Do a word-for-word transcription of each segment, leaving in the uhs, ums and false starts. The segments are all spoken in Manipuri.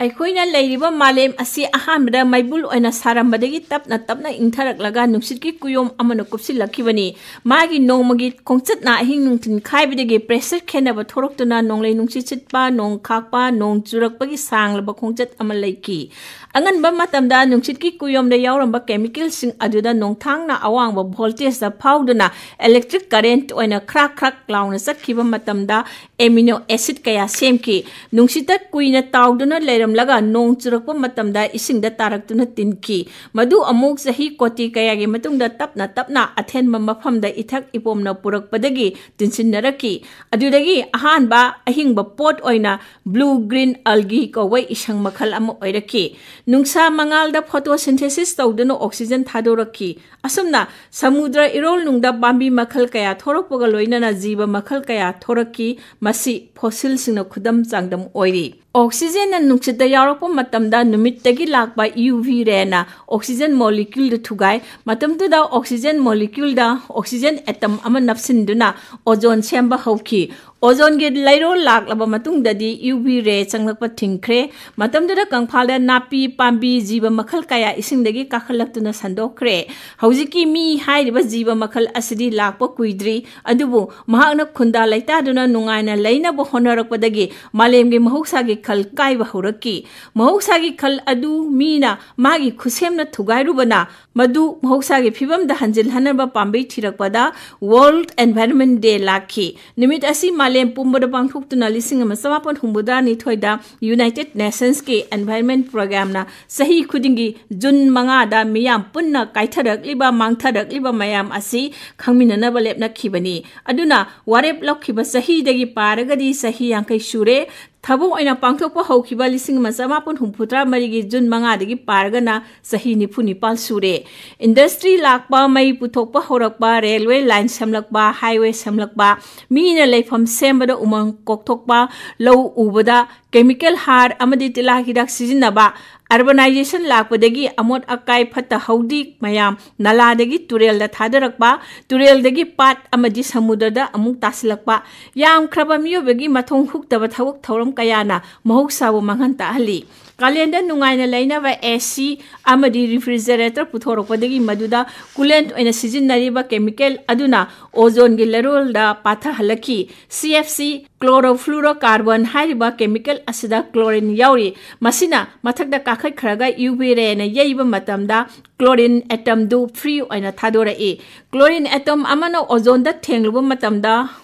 ꯑꯩꯈꯣꯏꯅ ꯂꯩꯔꯤꯕ ꯃꯥꯂꯦꯝ ꯑꯁꯤ ꯑꯍꯥꯟꯕꯗ ꯃꯩꯕꯨꯜ ꯑꯣꯏꯅ ꯁꯥꯔꯝꯕꯗꯒꯤ ꯇꯞꯅ ꯇꯞꯅ ꯏꯪꯊꯔꯛꯂꯒ ꯅꯨꯡꯁꯤꯠꯀꯤ ꯀꯨꯌꯣꯝ ꯑꯃꯅ ꯀꯨꯞꯁꯤꯜꯂꯛꯈꯤꯕꯅꯤ꯫ ꯃꯥꯒꯤ ꯅꯣꯡꯃꯒꯤ ꯈꯣꯡꯆꯠꯅ ꯑꯍꯤꯡ ꯅꯨꯡꯊꯤꯜ ꯈꯥꯏꯕꯗꯒꯤ pressure ꯈꯦꯠꯅꯕ ꯊꯣꯔꯛꯇꯨꯅ ꯅꯣꯡꯂꯩ ꯅꯨꯡꯁꯤꯠ ꯁꯤꯠꯄ, ꯅꯣꯡ ꯈꯥꯛꯄ, ꯅꯣꯡ ꯆꯨꯔꯛꯄꯒꯤ ꯁꯥꯡꯂꯕ ꯈꯣꯡꯆꯠ ꯑꯃ ꯂꯩꯈꯤ꯫ ꯑꯉꯟꯕ ꯃꯇꯝꯗ ꯅꯨꯡꯁꯤꯠꯀꯤ ꯀꯨꯌꯣꯝꯗ ꯌꯥꯎꯔꯝꯕ chemicalꯁꯤꯡ ꯑꯗꯨꯗ ꯅꯣꯡꯊꯥꯡꯅ ꯑꯋꯥꯡꯕ voltageꯇ ꯐꯥꯎꯗꯨꯅ electric current ꯑꯣꯏꯅ ꯈ꯭ꯔꯥꯛ ꯈ꯭ꯔꯥꯛ ꯂꯥꯎꯅ ꯆꯠꯈꯤꯕ ꯃꯇꯝꯗ amino acid ꯀꯌꯥ ꯁꯦꯝꯈꯤ꯫ ꯅꯨꯡꯁꯤꯠꯇ ꯀꯨꯏꯅ ꯇꯥꯎꯗꯨꯅ ꯂꯩꯔꯝꯂꯒ ꯅꯣꯡ ꯆꯨꯔꯛꯄ ꯃꯇꯝꯗ ꯏꯁꯤꯡꯗ ꯇꯥꯔꯛꯇꯨꯅ ꯇꯤꯟꯈꯤ꯫ ꯃꯗꯨ ꯑꯃꯨꯛ ꯆꯍꯤ ꯀꯣꯇꯤ ꯀꯌꯥꯒꯤ ꯃꯇꯨꯡꯗ ꯇꯞꯅ ꯇꯞꯅ ꯑꯊꯦꯟꯕ ꯃꯐꯝꯗ ꯏꯊꯛ ꯏꯄꯣꯝꯅ ꯄꯨꯔꯛꯄꯗꯒꯤ ꯇꯤꯟꯁꯤꯟꯅꯔꯛꯈꯤ꯫ ꯑꯗꯨꯗꯒꯤ ꯑꯍꯥꯟꯕ ꯑꯍꯤꯡꯕ ꯄꯣꯠ ꯑꯣꯏꯅ blue green algae ꯀꯧꯕ ꯏꯁꯪ ꯃꯈꯜ ꯑꯃ ꯑꯣꯏꯔꯛꯈꯤ꯫ ꯅꯨꯡꯁꯥ ꯃꯉꯥꯜꯗ photosynthesis ꯇꯧꯗꯨꯅ oxygen ꯊꯥꯗꯣꯔꯛꯈꯤ꯫ ꯑꯁꯨꯝꯅ ꯁꯃꯨꯗ꯭ꯔ ꯏꯔꯣꯜꯅꯨꯡꯗ ꯄꯥꯝꯕꯤ ꯃꯈꯜ ꯀꯌꯥ ꯊꯣꯔꯛꯄꯒ ꯂꯣꯏꯅꯅ ꯖꯤꯕ ꯃꯈꯜ ꯀꯌꯥ ꯊꯣꯔꯛꯈꯤ꯫ ꯃꯁꯤ fossilꯁꯤꯡꯅ ꯈꯨꯗꯝ ꯆꯥꯡꯗꯝ ꯑꯣꯏꯔꯤ꯫ Oxygenꯅ ꯅꯨꯡꯁꯤꯠꯇ ꯌꯥꯎꯔꯛꯄ ꯃꯇꯝꯗ ꯅꯨꯃꯤꯠꯇꯒꯤ ꯂꯥꯛꯄ UV rayꯅ oxygen moleculeꯗ ꯊꯨꯒꯥꯏ꯫ ꯃꯇꯝꯗꯨꯗ oxygen moleculeꯗ oxygen atom ꯑꯃ ꯅꯞꯁꯤꯟꯗꯨꯅ ozone ꯁꯦꯝꯕ ꯍꯧꯈꯤ꯫ Ozoneꯒꯤ ꯂꯩꯔꯣꯜ ꯂꯥꯛꯂꯕ ꯃꯇꯨꯡꯗꯗꯤ UV ray ꯆꯪꯂꯛꯄ ꯊꯤꯡꯈ꯭ꯔꯦ꯫ ꯃꯇꯝꯗꯨꯗ ꯀꯪꯐꯥꯜꯗ ꯅꯥꯄꯤ, ꯄꯥꯝꯕꯤ, ꯖꯤꯕ ꯃꯈꯜ ꯀꯌꯥ ꯏꯁꯤꯡꯗꯒꯤ ꯀꯥꯈꯠꯂꯛꯇꯨꯅ ꯁꯟꯗꯣꯛꯈ꯭ꯔꯦ꯫ ꯍꯧꯖꯤꯛꯀꯤ ꯃꯤ ꯍꯥꯏꯔꯤꯕ ꯖꯤꯕ ꯃꯈꯜ ꯑꯁꯤꯗꯤ ꯂꯥꯛꯄ ꯀꯨꯏꯗ꯭ꯔꯤ, ꯑꯗꯨꯕꯨ ꯃꯍꯥꯛꯅ ꯈꯨꯟꯗꯥ ꯂꯩꯇꯥꯗꯨꯅ ꯅꯨꯡꯉꯥꯏꯅ ꯂꯩꯅꯕ ꯍꯣꯠꯅꯔꯛꯄꯗꯒꯤ ꯃꯥꯂꯦꯝꯒꯤ ꯃꯍꯧꯁꯥꯒꯤ ꯈꯜ ꯀꯥꯏꯕ ꯍꯧꯔꯛꯈꯤ꯫ ꯃꯍꯧꯁꯥꯒꯤ ꯈꯜ ꯑꯗꯨ ꯃꯤꯅ ꯃꯥꯒꯤ ꯈꯨꯠꯁꯦꯝꯅ ꯊꯨꯒꯥꯏꯔꯨꯕꯅ ꯃꯗꯨ ꯃꯍꯧꯁꯥꯒꯤ ꯐꯤꯕꯝꯗ ꯍꯟꯖꯤꯜꯍꯟꯅꯕ ꯄꯥꯝꯕꯩ ꯊꯤꯔꯛꯄꯗ World Environment Day ꯂꯥꯛꯈꯤ꯫ ꯅꯨꯃꯤꯠ ꯑꯁꯤ ꯃꯥꯂꯦꯝ ꯄꯨꯝꯕꯗ ꯄꯥꯡꯊꯣꯛꯇꯨꯅ ꯂꯤꯁꯤꯡ ꯑꯃ ꯆꯃꯥꯄꯟ ꯍꯨꯝꯐꯨꯇꯔꯥꯅꯤꯊꯣꯏꯗ United Nationsꯀꯤ Environment Programꯅ ꯆꯍꯤ ꯈꯨꯗꯤꯡꯒꯤ June ꯃꯉꯥꯗ ꯃꯤꯌꯥꯝ ꯄꯨꯟꯅ ꯀꯥꯏꯊꯔꯛꯂꯤꯕ, ꯃꯥꯡꯊꯔꯛꯂꯤꯕ ꯃꯌꯥꯝ ꯑꯁꯤ ꯈꯪꯃꯤꯟꯅꯅꯕ ꯂꯦꯞꯅꯈꯤꯕꯅꯤ꯫ ꯑꯗꯨꯅ ꯋꯥꯔꯦꯞ ꯂꯧꯈꯤꯕ ꯆꯍꯤꯗꯒꯤ ꯄꯥꯔꯒꯗꯤ ꯆꯍꯤ ꯌꯥꯡꯈꯩ ꯁꯨꯔꯦ꯫ ꯊꯕꯛ ꯑꯣꯏꯅ ꯄꯥꯡꯊꯣꯛꯄ ꯍꯧꯈꯤꯕ ꯂꯤꯁꯤꯡ ꯑꯃ ꯆꯃꯥꯄꯟ ꯍꯨꯝꯐꯨꯇꯔꯥ ꯃꯔꯤꯒꯤ June ꯃꯉꯥꯗꯒꯤ ꯄꯥꯔꯒꯅ ꯆꯍꯤ ꯅꯤꯐꯨ ꯅꯤꯄꯥꯜ ꯁꯨꯔꯦ꯫ Industry ꯂꯥꯛꯄ, ꯃꯩ ꯄꯨꯊꯣꯛꯄ ꯍꯧꯔꯛꯄ, railway line ꯁꯦꯝꯂꯛꯄ, highway ꯁꯦꯝꯂꯛꯄ, ꯃꯤꯅ ꯂꯩꯐꯝ ꯁꯦꯝꯕꯗ ꯎꯃꯪ ꯀꯣꯛꯊꯣꯛꯄ, ꯂꯧ ꯎꯕꯗ chemical ꯍꯥꯔ ꯑꯃꯗꯤ ꯇꯤꯜꯍꯥ ꯍꯤꯗꯥꯛ ꯁꯤꯖꯤꯟꯅꯕ, Urbanization ꯂꯥꯛꯄꯗꯒꯤ ꯑꯃꯣꯠ ꯑꯀꯥꯏ ꯐꯠꯇ ꯍꯥꯎꯗꯤ ꯃꯌꯥꯝ ꯅꯂꯥꯗꯒꯤ ꯇꯨꯔꯦꯜꯗ ꯊꯥꯗꯔꯛꯄ, ꯇꯨꯔꯦꯜꯗꯒꯤ ꯄꯥꯠ ꯑꯃꯗꯤ ꯁꯃꯨꯗ꯭ꯔꯗ ꯑꯃꯨꯛ ꯇꯥꯁꯤꯜꯂꯛꯄ, ꯌꯥꯝꯈ꯭ꯔꯕ ꯃꯤꯑꯣꯏꯕꯒꯤ ꯃꯊꯣꯡ ꯍꯨꯛꯇꯕ ꯊꯕꯛ ꯊꯧꯔꯝ ꯀꯌꯥꯅ ꯃꯍꯧꯁꯥꯕꯨ ꯃꯥꯡꯍꯟ ꯇꯥꯛꯍꯜꯂꯤ꯫ ꯀꯥꯂꯦꯟꯗ ꯅꯨꯡꯉꯥꯏꯅ ꯂꯩꯅꯕ AC ꯑꯃꯗꯤ refrigerator ꯄꯨꯊꯣꯔꯛꯄꯗꯒꯤ ꯃꯗꯨꯗ coolant ꯑꯣꯏꯅ ꯁꯤꯖꯤꯟꯅꯔꯤꯕ chemical ꯑꯗꯨꯅ ozoneꯒꯤ ꯂꯩꯔꯣꯜꯗ ꯄꯥꯊꯍꯜꯂꯛꯈꯤ꯫ CFC, chlorofluorocarbon ꯍꯥꯏꯔꯤꯕ chemical ꯑꯁꯤꯗ chlorine ꯌꯥꯎꯔꯤ꯫ ꯃꯁꯤꯅ ꯃꯊꯛꯇ ꯀꯥꯈꯠꯈ꯭ꯔꯒ UV rayꯅ ꯌꯩꯕ ꯃꯇꯝꯗ chlorine atomꯗꯨ free ꯑꯣꯏꯅ ꯊꯥꯗꯣꯔꯛꯏ꯫ Chlorine atom ꯑꯃꯅ ozoneꯗ ꯊꯦꯡꯂꯨꯕ ꯃꯇꯝꯗ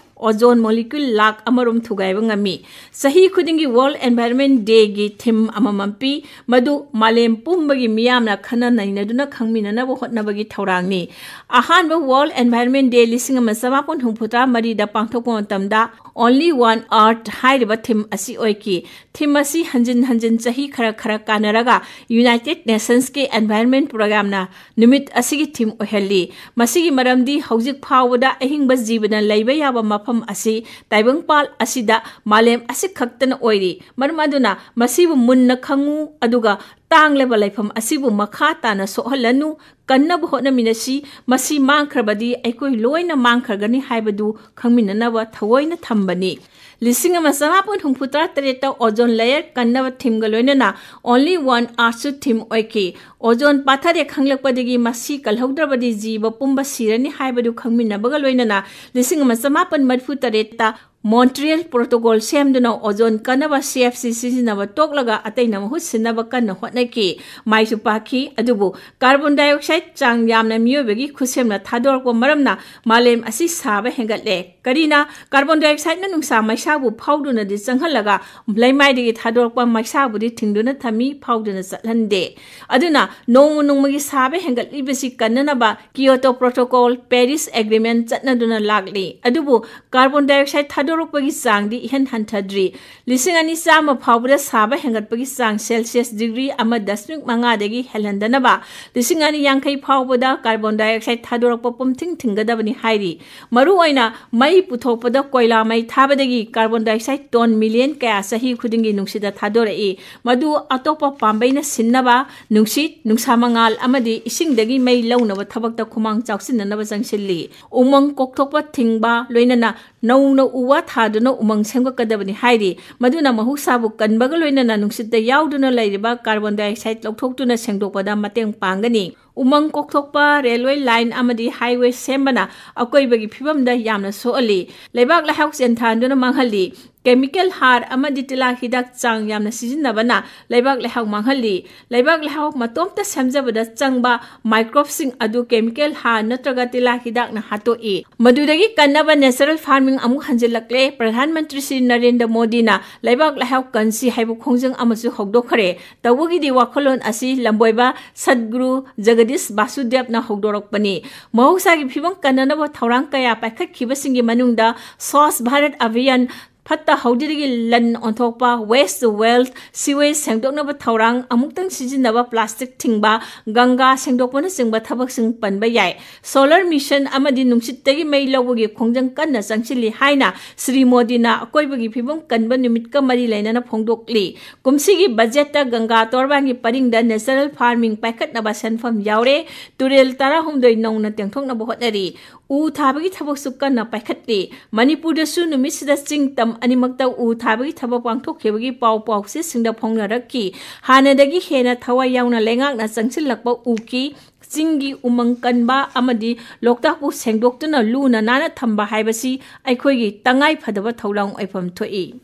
ozone molecule ꯂꯥꯛ ꯑꯃꯔꯣꯝ ꯊꯨꯒꯥꯏꯕ ꯉꯝꯃꯤ꯫ ꯆꯍꯤ ꯈꯨꯗꯤꯡꯒꯤ World Environment Dayꯒꯤ theme ꯑꯃꯃꯝ ꯄꯤ, ꯃꯗꯨ ꯃꯥꯂꯦꯝ ꯄꯨꯝꯕꯒꯤ ꯃꯤꯌꯥꯝꯅ ꯈꯟꯅ ꯅꯩꯅꯗꯨꯅ ꯈꯪꯃꯤꯟꯅꯅꯕ ꯍꯣꯠꯅꯕꯒꯤ ꯊꯧꯔꯥꯡꯅꯤ꯫ ꯑꯍꯥꯟꯕ World Environment Day ꯂꯤꯁꯤꯡ ꯑꯃ ꯆꯃꯥꯄꯟ ꯍꯨꯝꯐꯨꯇꯔꯥ ꯃꯔꯤꯗ ꯄꯥꯡꯊꯣꯛꯄ ꯃꯇꯝꯗ Only One Earth ꯍꯥꯏꯔꯤꯕ theme ꯑꯁꯤ ꯑꯣꯏꯈꯤ꯫ Theme ꯑꯁꯤ ꯍꯟꯖꯤꯟ ꯍꯟꯖꯤꯟ ꯆꯍꯤ ꯈꯔ ꯈꯔ ꯀꯥꯟꯅꯔꯒ United Nationsꯀꯤ Environment Programꯅ ꯅꯨꯃꯤꯠ ꯑꯁꯤꯒꯤ theme ꯑꯣꯏꯍꯜꯂꯤ꯫ ꯃꯁꯤꯒꯤ ꯃꯔꯝꯗꯤ ꯍꯧꯖꯤꯛ ꯐꯥꯎꯕꯗ ꯑꯍꯤꯡꯕ ꯖꯤꯕꯅ ꯂꯩꯕ ꯌꯥꯕ ꯃꯐꯝ ꯑꯁꯤ ꯇꯥꯏꯕꯪꯄꯥꯜ ꯑꯁꯤꯗ ꯃꯥꯂꯦꯝ ꯑꯁꯤ ꯈꯛꯇꯅ ꯑꯣꯏꯔꯤ꯫ ꯃꯔꯝ ꯑꯗꯨꯅ ꯃꯁꯤꯕꯨ ꯃꯨꯟꯅ ꯈꯪꯉꯨ, ꯑꯗꯨꯒ ꯇꯥꯡꯂꯕ ꯂꯩꯐꯝ ꯑꯁꯤꯕꯨ ꯃꯈꯥ ꯇꯥꯅ ꯁꯣꯛꯍꯜꯂꯅꯨ, ꯀꯟꯅꯕ ꯍꯣꯠꯅꯃꯤꯟꯅꯁꯤ꯫ ꯃꯁꯤ ꯃꯥꯡꯈ꯭ꯔꯕꯗꯤ ꯑꯩꯈꯣꯏ ꯂꯣꯏꯅ ꯃꯥꯡꯈ꯭ꯔꯒꯅꯤ ꯍꯥꯏꯕꯗꯨ ꯈꯪꯃꯤꯟꯅꯅꯕ ꯊꯑꯣꯏꯅ ꯊꯝꯕꯅꯤ꯫ ꯂꯤꯁꯤꯡ ꯑꯃ ꯆꯃꯥꯄꯟ ꯍꯨꯝꯐꯨꯇꯔꯥ ꯇꯔꯦꯠꯇ ozone layer ꯀꯟꯅꯕ themeꯒ ꯂꯣꯏꯅꯅ Only One Earthꯁꯨ theme ꯑꯣꯏꯈꯤ꯫ Ozone ꯄꯥꯊꯔꯦ ꯈꯪꯂꯛꯄꯗꯒꯤ ꯃꯁꯤ ꯀꯜꯍꯧꯗ꯭ꯔꯕꯗꯤ ꯖꯤꯕ ꯄꯨꯝꯕ ꯁꯤꯔꯅꯤ ꯍꯥꯏꯕꯗꯨ ꯈꯪꯃꯤꯟꯅꯕꯒ ꯂꯣꯏꯅꯅ ꯂꯤꯁꯤꯡ ꯑꯃ ꯆꯃꯥꯄꯟ ꯃꯔꯤꯐꯨ ꯇꯔꯦꯠꯇ Montreal Protocol ꯁꯦꯝꯗꯨꯅ ozone ꯀꯟꯅꯕ CFC ꯁꯤꯖꯤꯟꯅꯕ ꯇꯣꯛꯂꯒ ꯑꯇꯩꯅ ꯃꯍꯨꯠ ꯁꯤꯟꯅꯕ ꯀꯟꯅ ꯍꯣꯠꯅꯈꯤ꯫ ꯃꯥꯏꯁꯨ ꯄꯥꯛꯈꯤ꯫ ꯑꯗꯨꯕꯨ carbon dioxide ꯆꯥꯡ ꯌꯥꯝꯅ ꯃꯤꯑꯣꯏꯕꯒꯤ ꯈꯨꯠꯁꯦꯝꯅ ꯊꯥꯗꯣꯔꯛꯄ ꯃꯔꯝꯅ ꯃꯥꯂꯦꯝ ꯑꯁꯤ ꯁꯥꯕ ꯍꯦꯟꯒꯠꯂꯦ꯫ ꯀꯔꯤꯅ? Carbon dioxideꯅ ꯅꯨꯡꯁꯥ ꯃꯩꯁꯥꯕꯨ ꯐꯥꯎꯗꯨꯅꯗꯤ ꯆꯪꯍꯜꯂꯒ ꯂꯩꯃꯥꯏꯗꯒꯤ ꯊꯥꯗꯣꯔꯛꯄ ꯃꯩꯁꯥꯕꯨꯗꯤ ꯊꯤꯡꯗꯨꯅ ꯊꯝꯃꯤ, ꯐꯥꯎꯗꯨꯅ ꯆꯠꯍꯟꯗꯦ꯫ ꯑꯗꯨꯅ ꯅꯣꯡꯃ ꯅꯣꯡꯃꯒꯤ ꯁꯥꯕ ꯍꯦꯟꯒꯠꯂꯤꯕꯁꯤ ꯀꯟꯅꯅꯕ Kyoto Protocol, Paris Agreement ꯆꯠꯅꯗꯨꯅ ꯂꯥꯛꯂꯤ꯫ ꯑꯗꯨꯕꯨ carbon dioxide ꯊꯥꯗꯣꯛ ꯊꯥꯗꯣꯔꯛꯄꯒꯤ ꯆꯥꯡꯗꯤ ꯏꯍꯟ ꯍꯟꯊꯗ꯭ꯔꯤ꯫ ꯂꯤꯁꯤꯡ ꯑꯅꯤ ꯆꯥꯝꯃ ꯐꯥꯎꯕꯗ ꯁꯥꯕ ꯍꯦꯟꯒꯠꯄꯒꯤ ꯆꯥꯡ ꯁꯦꯜꯁꯤꯌꯁ ꯗꯤꯒ꯭ꯔꯤ ꯑꯃ ꯗꯁꯃꯤꯛ ꯃꯉꯥꯗꯒꯤ ꯍꯦꯜꯍꯟꯗꯅꯕ ꯂꯤꯁꯤꯡ ꯑꯅꯤ ꯌꯥꯡꯈꯩ ꯐꯥꯎꯕꯗ ꯀꯥꯔꯕꯣꯟ ꯗꯥꯏꯑꯣꯛꯁꯥꯏꯗ ꯊꯥꯗꯣꯔꯛꯄ ꯄꯨꯝꯊꯤꯡ ꯊꯤꯡꯒꯗꯕꯅꯤ ꯍꯥꯏꯔꯤ꯫ ꯃꯔꯨꯑꯣꯏꯅ ꯃꯩ ꯄꯨꯊꯣꯛꯄꯗ ꯀꯣꯏꯂꯥ ꯃꯩ ꯊꯥꯕꯗꯒꯤ ꯀꯥꯔꯕꯣꯟ ꯗꯥꯏꯑꯣꯛꯁꯥꯏꯗ ꯇꯣꯟ ꯃꯤꯂꯤꯌꯟ ꯀꯌꯥ ꯆꯍꯤ ꯈꯨꯗꯤꯡꯒꯤ ꯅꯨꯡꯁꯤꯠꯇ ꯊꯥꯗꯣꯔꯛꯏ꯫ ꯃꯗꯨ ꯑꯇꯣꯞꯄ ꯄꯥꯝꯕꯩꯅ ꯁꯤꯟꯅꯕ, ꯅꯨꯡꯁꯤꯠ, ꯅꯨꯡꯁꯥ ꯃꯉꯥꯜ ꯑꯃꯗꯤ ꯏꯁꯤꯡꯗꯒꯤ ꯃꯩ ꯂꯧꯅꯕ ꯊꯕꯛꯇ ꯈꯨꯃꯥꯡ ꯆꯥꯎꯁꯤꯟꯅꯅꯕ ꯆꯪꯁꯤꯜꯂꯤ꯫ ꯎꯃꯪ ꯀꯣꯛꯊꯣꯛꯄ ꯊꯤꯡꯕ, ꯂꯣꯏꯅꯅ ꯅꯧꯅ ꯎ ꯋꯥ ꯊꯥꯗꯨꯅ ꯎꯃꯪ ꯁꯦꯝꯒꯠꯀꯗꯕꯅꯤ ꯍꯥꯏꯔꯤ꯫ ꯃꯗꯨꯅ ꯃꯍꯧꯁꯥꯕꯨ ꯀꯟꯕꯒ ꯂꯣꯏꯅꯅ ꯅꯨꯡꯁꯤꯠꯇ ꯌꯥꯎꯗꯨꯅ ꯂꯩꯔꯤꯕ ꯀꯥꯔꯕꯣꯟ ꯗꯥꯏꯑꯣꯛꯁꯥꯏꯗ ꯂꯧꯊꯣꯛꯇꯨꯅ ꯁꯦꯡꯗꯣꯛꯄꯗ ꯃꯇꯦꯡ ꯄꯥꯡꯒꯅꯤ꯫ ꯎꯃꯪ ꯀꯣꯛꯊꯣꯛꯄ, ꯔꯦꯜꯋꯦ ꯂꯥꯏꯟ ꯑꯃꯗꯤ ꯍꯥꯏꯋꯦ ꯁꯦꯝꯕꯅ ꯑꯀꯣꯏꯕꯒꯤ ꯐꯤꯕꯝꯗ ꯌꯥꯝꯅ ꯁꯣꯛꯍꯜꯂꯤ꯫ ꯂꯩꯕꯥꯛ ꯂꯩꯍꯥꯎ ꯆꯦꯟꯊꯍꯟꯗꯨꯅ ꯃꯥꯡꯍꯜꯂꯤ꯫ ꯀꯦꯃꯤꯀꯦꯜ ꯍꯥꯔ ꯑꯃꯗꯤ ꯇꯤꯜꯍꯥꯠ ꯍꯤꯗꯥꯛ ꯆꯥꯡ ꯌꯥꯝꯅ ꯁꯤꯖꯤꯟꯅꯕꯅ ꯂꯩꯕꯥꯛ ꯂꯩꯍꯥꯎ ꯃꯥꯡꯍꯜꯂꯤ꯫ ꯂꯩꯕꯥꯛ ꯂꯩꯍꯥꯎ ꯃꯇꯣꯝꯇ ꯁꯦꯝꯖꯕꯗ ꯆꯪꯕ ꯃꯥꯏꯀ꯭ꯔꯣꯕꯁꯤꯡ ꯑꯗꯨ ꯀꯦꯃꯤꯀꯦꯜ ꯍꯥꯔ ꯅꯠꯇ꯭ꯔꯒ ꯇꯤꯜꯍꯥꯠ ꯍꯤꯗꯥꯛꯅ ꯍꯥꯠꯇꯣꯛꯏ꯫ ꯃꯗꯨꯗꯒꯤ ꯀꯟꯅꯕ ꯅꯦꯆꯔꯦꯜ ꯐꯥꯔꯃꯤꯡ ꯑꯃꯨꯛ ꯍꯟꯖꯤꯜꯂꯛꯂꯦ꯫ ꯄ꯭ꯔꯙꯥꯟ ꯃꯟꯇ꯭ꯔꯤ ꯁ꯭ꯔꯤ ꯅꯔꯦꯟꯗ꯭ꯔ ꯃꯣꯗꯤꯅ ꯂꯩꯕꯥꯛ ꯂꯩꯍꯥꯎ ꯀꯟꯁꯤ ꯍꯥꯏꯕ ꯈꯣꯡꯖꯪ ꯑꯃꯁꯨ ꯍꯧꯗꯣꯛꯈ꯭ꯔꯦ꯫ ꯇꯧꯕꯒꯤꯗꯤ ꯋꯥꯈꯜꯂꯣꯟ ꯑꯁꯤ ꯂꯝꯕꯣꯏꯕ ꯁꯠꯒꯨꯔꯨ ꯖꯒꯗꯤꯁ ꯕꯥꯁꯨꯗꯦꯕꯅ ꯍꯧꯗꯣꯔꯛꯄꯅꯤ꯫ ꯃꯍꯧꯁꯥꯒꯤ ꯐꯤꯕꯝ ꯀꯟꯅꯅꯕ ꯊꯧꯔꯥꯡ ꯀꯌꯥ ꯄꯥꯏꯈꯠꯈꯤꯕꯁꯤꯡꯒꯤ ꯃꯅꯨꯡꯗ ꯁ꯭ꯋꯥꯁ ꯚꯥꯔꯠ ꯑꯚꯤꯌꯥꯟ, ꯐꯠꯇ ꯍꯥꯎꯗꯤꯗꯒꯤ ꯂꯟ ꯑꯣꯟꯊꯣꯛꯄ, Waste to Wealth, ꯁꯤꯋꯦꯖ ꯁꯦꯡꯗꯣꯛꯅꯕ ꯊꯧꯔꯥꯡ, ꯑꯃꯨꯛꯇꯪ ꯁꯤꯖꯤꯟꯅꯕ ꯄ꯭ꯂꯥꯁꯇꯤꯛ ꯊꯤꯡꯕ, ꯒꯪꯒꯥ ꯁꯦꯡꯗꯣꯛꯄꯅꯆꯤꯡꯕ ꯊꯕꯛꯁꯤꯡ ꯄꯟꯕ ꯌꯥꯏ꯫ ꯁꯣꯂꯔ ꯃꯤꯁꯟ ꯑꯃꯗꯤ ꯅꯨꯡꯁꯤꯠꯇꯒꯤ ꯃꯩ ꯂꯧꯕꯒꯤ ꯈꯣꯡꯖꯪ ꯀꯟꯅ ꯆꯪꯁꯤꯜꯂꯤ ꯍꯥꯏꯅ ꯁ꯭ꯔꯤ ꯃꯣꯗꯤꯅ ꯑꯀꯣꯏꯕꯒꯤ ꯐꯤꯕꯝ ꯀꯟꯕ ꯅꯨꯃꯤꯠꯀ ꯃꯔꯤ ꯂꯩꯅꯅ ꯐꯣꯡꯗꯣꯛꯂꯤ꯫ ꯀꯨꯝꯁꯤꯒꯤ ꯕꯖꯦꯠꯇ ꯒꯪꯒꯥ ꯇꯣꯔꯕꯥꯟꯒꯤ ꯄꯔꯤꯡꯗ ꯅꯦꯆꯔꯦꯜ ꯐꯥꯔꯃꯤꯡ ꯄꯥꯏꯈꯠꯅꯕ ꯁꯦꯟꯐꯝ ꯌꯥꯎꯔꯦ꯫ ꯇꯨꯔꯦꯜ ꯇꯔꯥꯍꯨꯝꯗꯣꯏ ꯅꯧꯅ ꯇꯦꯡꯊꯣꯛꯅꯕ ꯍꯣꯠꯅꯔꯤ꯫ ꯎ ꯊꯥꯕꯒꯤ ꯊꯕꯛꯁꯨ ꯀꯟꯅ ꯄꯥꯏꯈꯠꯂꯤ꯫ ꯃꯅꯤꯄꯨꯔꯗꯁꯨ ꯅꯨꯃꯤꯠꯁꯤꯗ ꯆꯤꯡ ꯇꯝ ꯑꯅꯤꯃꯛꯇ ꯎ ꯊꯥꯕꯒꯤ ꯊꯕꯛ ꯄꯥꯡꯊꯣꯛꯈꯤꯕꯒꯤ ꯄꯥꯎ ꯄꯥꯎꯆꯦꯁꯤꯡꯗ ꯐꯣꯡꯅꯔꯛꯈꯤ꯫ ꯍꯥꯟꯅꯗꯒꯤ ꯍꯦꯟꯅ ꯊꯋꯥꯏ ꯌꯥꯎꯅ ꯂꯩꯉꯥꯛꯅ ꯆꯪꯁꯤꯜꯂꯛꯄ ꯎꯈꯤ꯫ ꯆꯤꯡꯒꯤ ꯎꯃꯪ ꯀꯟꯕ ꯑꯃꯗꯤ ꯂꯣꯛꯇꯥꯛꯄꯨ ꯁꯦꯡꯗꯣꯛꯇꯨꯅ ꯂꯨꯅ ꯅꯥꯟꯅ ꯊꯝꯕ ꯍꯥꯏꯕꯁꯤ ꯑꯩꯈꯣꯏꯒꯤ ꯇꯉꯥꯏ ꯐꯗꯕ ꯊꯧꯔꯥꯡ ꯑꯣꯏꯐꯝ ꯊꯣꯛꯏ꯫